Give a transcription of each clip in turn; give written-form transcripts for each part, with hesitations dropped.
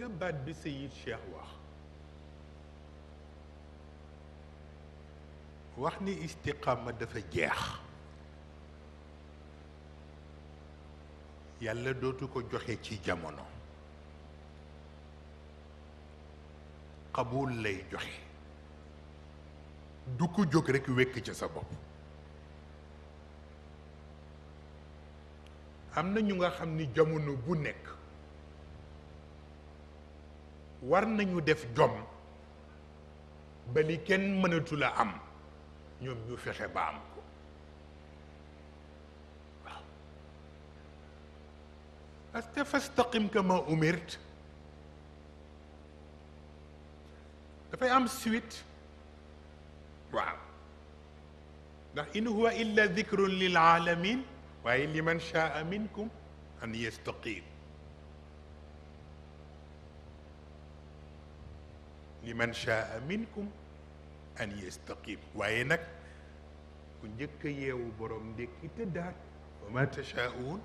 nga baat bi Seyid Cheikh wax ni istiqaama dafa jeex yàlla dootu ko joxe ci jamono qabul lay joxe du ko jóg rekk wekk ca sa bopp am na ñu nga xam ni jamono bu nekk war nañu def jom ba li kenn mënatu la am ñoom ñu fexe ba am ko waaw parce que fastaqim kama umirt dafay am suite waaw ndax in huwa illa dikrun lil alamin waaye liman shaa minkum an yastaqim liman shaa minkum an yastaqim waaye nag ku njëkk a yeewu borom ndékki tëddaat wa ma tashaa'uun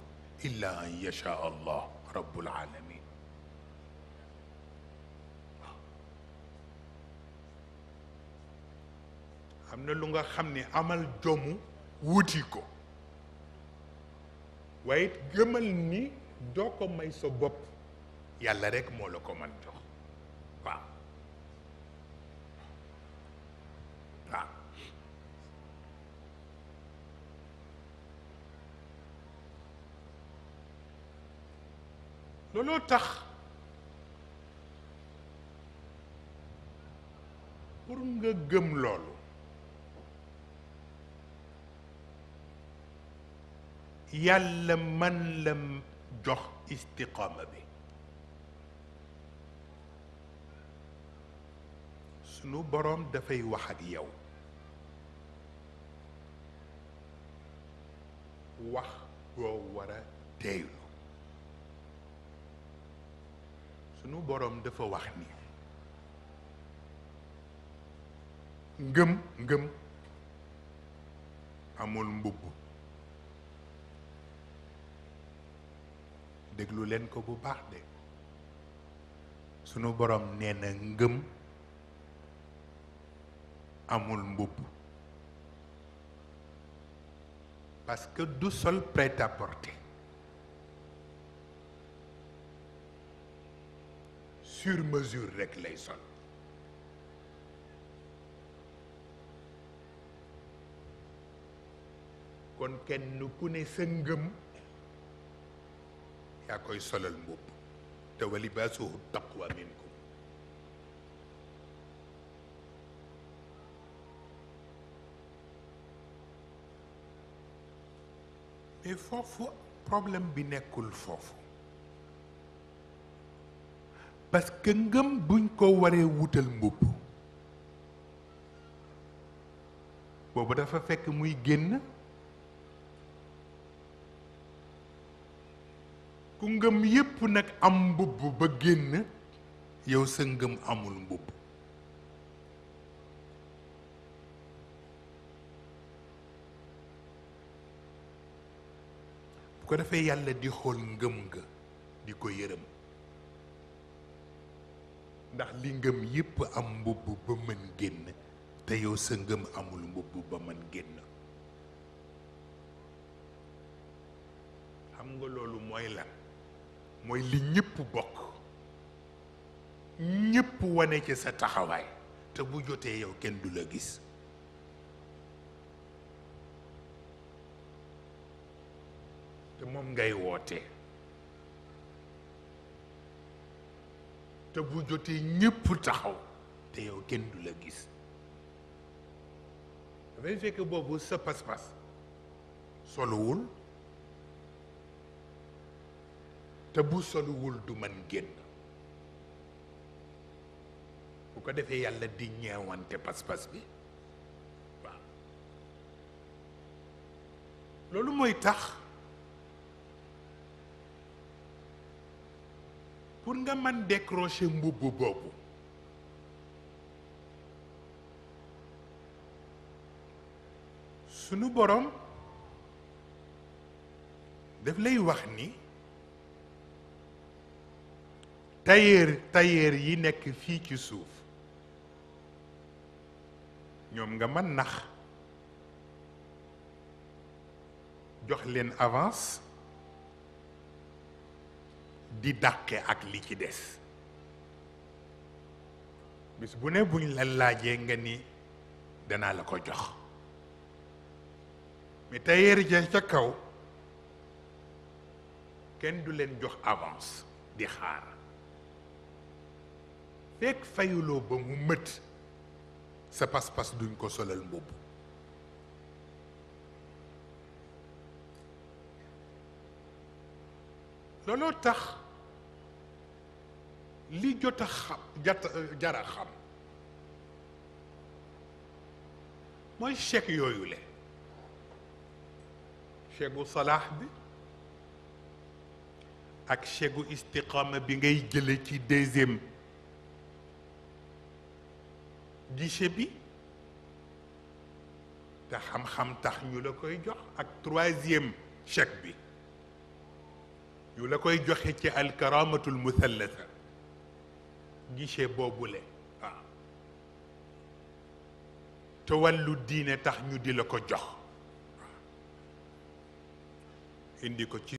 illa an yashaa allah rabbul alamin am na lu nga xam ne amal jomu wuti ko waaye it gëmal ni doo ko may sa bopp yàlla rekk moo la ko man jox waaw waaw looloo tax pour nga gëm loolu yàlla man la jox istiqaama bi sunu boroom dafay wax ak yow wax boo war a teeylu sunu boroom dafa wax ni ngëm amul mbubb déglu leen ko bu baax de sunu boroom nee na ngëm amul mbubb parce que du sol prêt-à-porter sur mesure rekk lay sol kon kenn ku ne sa ngëm yaa koy solal mbubb te wa libaasuhu taqwa minkum mais foofu problème bi nekkul foofu parce que ngëm buñ ko waree wutal mbubb boobu dafa fekk muy génn ku ngëm yépp nag am mbubb ba génn yow sa ngëm amul mbubb bu ko defee yàlla di xool ngëm nga di ko yërëm ndax li ngëm yépp am mbubb ba mën génn te yow sa ngëm amul mbubb ba mën génn xam nga loolu mooy lan mooy li ñépp bokk ñépp wane ci sa taxawaay te bu jotee yow kenn du la gis te moom ngay woote te bu jotee ñépp taxaw te yow kenn du la gis dafay fekk boobu sa pas-pas soluwul te bu soluwul du man génn bu ko defee yàlla di ñeewante pas-pas bi waaw loolu mooy tax pour nga mën décrocher mbubb boobu sunu boroom daf lay wax ni tailleur yi nekk fii ci suuf ñoom nga mën nax jox leen avance di dàqe ak li ci des bis bu ne buñ la laajee nga ni danaa la ko jox mais tailleur ja ca kaw kenn du leen jox avance di xaar fekk fayuloo ba mu mët sa pas-pas duñ ko solal mbubb looloo tax li jot a xam jara xam mooy chèque yooyu le chèque gu salaax bi ak chèque gu istiqaama bi ngay jële ci deuxième guichet bi te xam-xam tax ñu la koy jox ak troisième chèque bi ñu la koy joxe ci alkaramatul muthallata guichet boobule waaw te wàllu diine tax ñu di la ko jox indi ko ci